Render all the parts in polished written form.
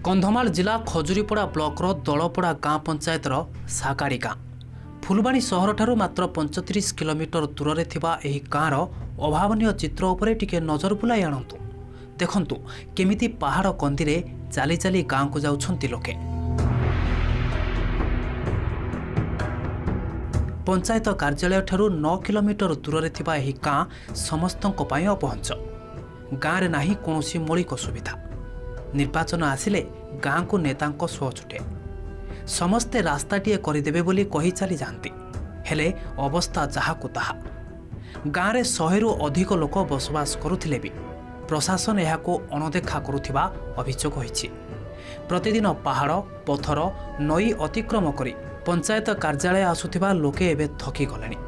କନ୍ଧମାଳ ଜିଲ୍ଲା ଖଜୁରୀପଡ଼ା ବ୍ଲକର ଦଳପଡ଼ା ଗାଁ ପଞ୍ଚାୟତର ସାକାଡ଼ି ଗାଁ। ଫୁଲବାଣୀ ସହରଠାରୁ ମାତ୍ର 35 କିଲୋମିଟର ଦୂରରେ ଥିବା ଏହି ଗାଁର ଅଭାବନୀୟ ଚିତ୍ର ଉପରେ ଟିକେ ନଜର ବୁଲାଇ ଆଣନ୍ତୁ। ଦେଖନ୍ତୁ, କେମିତି ପାହାଡ଼ କନ୍ଦିରେ ଚାଲି ଚାଲି ଗାଁକୁ ଯାଉଛନ୍ତି ଲୋକେ। ପଞ୍ଚାୟତ କାର୍ଯ୍ୟାଳୟଠାରୁ 9 କିଲୋମିଟର ଦୂରରେ ଥିବା ଏହି ଗାଁ ସମସ୍ତଙ୍କ ପାଇଁ ଅପହଞ୍ଚ। ଗାଁରେ ନାହିଁ କୌଣସି ମୌଳିକ ସୁବିଧା। ନିର୍ବାଚନ ଆସିଲେ ଗାଁକୁ ନେତାଙ୍କ ସୁଅ ଛୁଟେ। ସମସ୍ତେ ରାସ୍ତାଟିଏ କରିଦେବେ ବୋଲି କହି ଚାଲିଯାଆନ୍ତି। ହେଲେ ଅବସ୍ଥା ଯାହାକୁ ତାହା। ଗାଁରେ 100ରୁ ଅଧିକ ଲୋକ ବସବାସ କରୁଥିଲେ ବି ପ୍ରଶାସନ ଏହାକୁ ଅଣଦେଖା କରୁଥିବା ଅଭିଯୋଗ ହୋଇଛି। ପ୍ରତିଦିନ ପାହାଡ଼, ପଥର, ନଈ ଅତିକ୍ରମ କରି ପଞ୍ଚାୟତ କାର୍ଯ୍ୟାଳୟ ଆସୁଥିବା ଲୋକେ ଏବେ ଥକି ଗଲେଣି।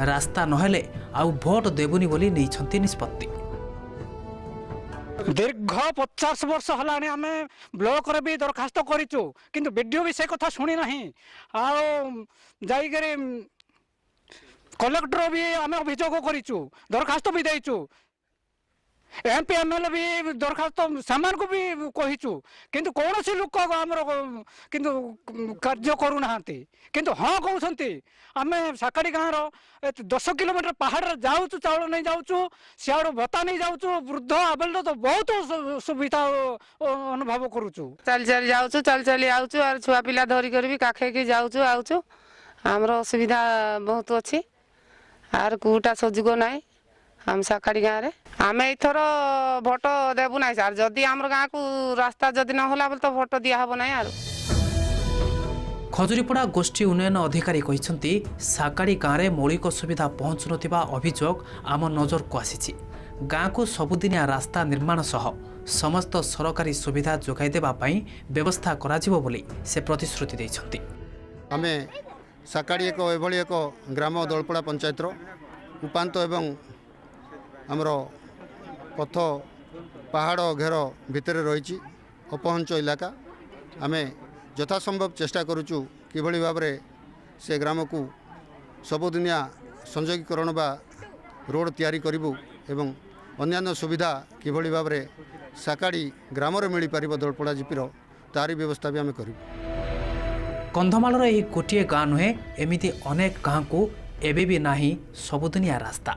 ରାସ୍ତା ନହେଲେ ଆଉ ଭୋଟ ଦେବୁନି ବୋଲି ନେଇଛନ୍ତି ନିଷ୍ପତ୍ତି। ଦୀର୍ଘ 50 ବର୍ଷ ହେଲାଣି, ଆମେ ବ୍ଲକରେ ବି ଦରଖାସ୍ତ କରିଛୁ, କିନ୍ତୁ ବିଡ଼ିଓ ବି ସେ କଥା ଶୁଣି ନାହିଁ। ଆଉ ଯାଇକରି କଲେକ୍ଟର ବି ଆମେ ଅଭିଯୋଗ କରିଛୁ, ଦରଖାସ୍ତ ବି ଦେଇଛୁ। ଏମ୍ପି, ଏମ୍ଏଲ୍ଏ ବି ଦରଖାସ୍ତ ସେମାନଙ୍କୁ ବି କହିଛୁ, କିନ୍ତୁ କୌଣସି ଲୋକ ଆମର କିନ୍ତୁ କାର୍ଯ୍ୟ କରୁନାହାନ୍ତି। କିନ୍ତୁ ହଁ କହୁଛନ୍ତି। ଆମେ ସାକାଡ଼ି ଗାଁର 10 କିଲୋମିଟର ପାହାଡ଼ରେ ଯାଉଛୁ, ଚାଉଳ ନେଇ ଯାଉଛୁ, ସିଆଡ଼ୁ ଭତ୍ତା ନେଇ ଯାଉଛୁ। ବୃଦ୍ଧ ଆବେଳ ତ ବହୁତ ସୁବିଧା ଅନୁଭବ କରୁଛୁ। ଚାଲି ଚାଲି ଯାଉଛୁ, ଚାଲି ଚାଲି ଆଉଛୁ। ଆଉ ଛୁଆ ପିଲା ଧରିକରି ବି କାଖେଇକି ଯାଉଛୁ, ଆଉଛୁ। ଆମର ଅସୁବିଧା ବହୁତ ଅଛି। ଆର କୁଟା ସୁଯୋଗ ନାହିଁ ଆମ ସାକାଡ଼ି ଗାଁରେ। ଆମେ ଏଇଥର ଭୋଟ ଦେବୁ ନାହିଁ ସାର୍। ଯଦି ଆମର ଗାଁକୁ ରାସ୍ତା ଯଦି ନହେଲା ବୋଲେ ତ ଭୋଟ ଦିଆହବ ନାହିଁ ଆରୁ। ଖଜୁରୀପଡ଼ା ଗୋଷ୍ଠୀ ଉନ୍ନୟନ ଅଧିକାରୀ କହିଛନ୍ତି, ସାକାଡ଼ି ଗାଁରେ ମୌଳିକ ସୁବିଧା ପହଞ୍ଚୁନଥିବା ଅଭିଯୋଗ ଆମ ନଜରକୁ ଆସିଛି। ଗାଁକୁ ସବୁଦିନିଆ ରାସ୍ତା ନିର୍ମାଣ ସହ ସମସ୍ତ ସରକାରୀ ସୁବିଧା ଯୋଗାଇ ଦେବା ପାଇଁ ବ୍ୟବସ୍ଥା କରାଯିବ ବୋଲି ସେ ପ୍ରତିଶ୍ରୁତି ଦେଇଛନ୍ତି। ଆମେ ସାକାଡ଼ି ଏକ ଏଭଳି ଏକ ଗ୍ରାମ, ଦଳପଡ଼ା ପଞ୍ଚାୟତର ଉପାନ୍ତ ଏବଂ ଆମର ପଥ ପାହାଡ଼ ଘେର ଭିତରେ ରହିଛି, ଅପହଞ୍ଚ ଇଲାକା। ଆମେ ଯଥାସମ୍ଭବ ଚେଷ୍ଟା କରୁଛୁ କିଭଳି ଭାବରେ ସେ ଗ୍ରାମକୁ ସବୁଦିନିଆ ସଂଯୋଗୀକରଣ ବା ରୋଡ଼ ତିଆରି କରିବୁ ଏବଂ ଅନ୍ୟାନ୍ୟ ସୁବିଧା କିଭଳି ଭାବରେ ସାକାଡ଼ି ଗ୍ରାମରେ ମିଳିପାରିବ ଦଳପଡ଼ା ଜିପିର, ତାରି ବ୍ୟବସ୍ଥା ବି ଆମେ କରିବୁ। କନ୍ଧମାଳର ଏହି ଗୋଟିଏ ଗାଁ ନୁହେଁ, ଏମିତି ଅନେକ ଗାଁକୁ ଏବେ ବି ନାହିଁ ସବୁଦିନିଆ ରାସ୍ତା।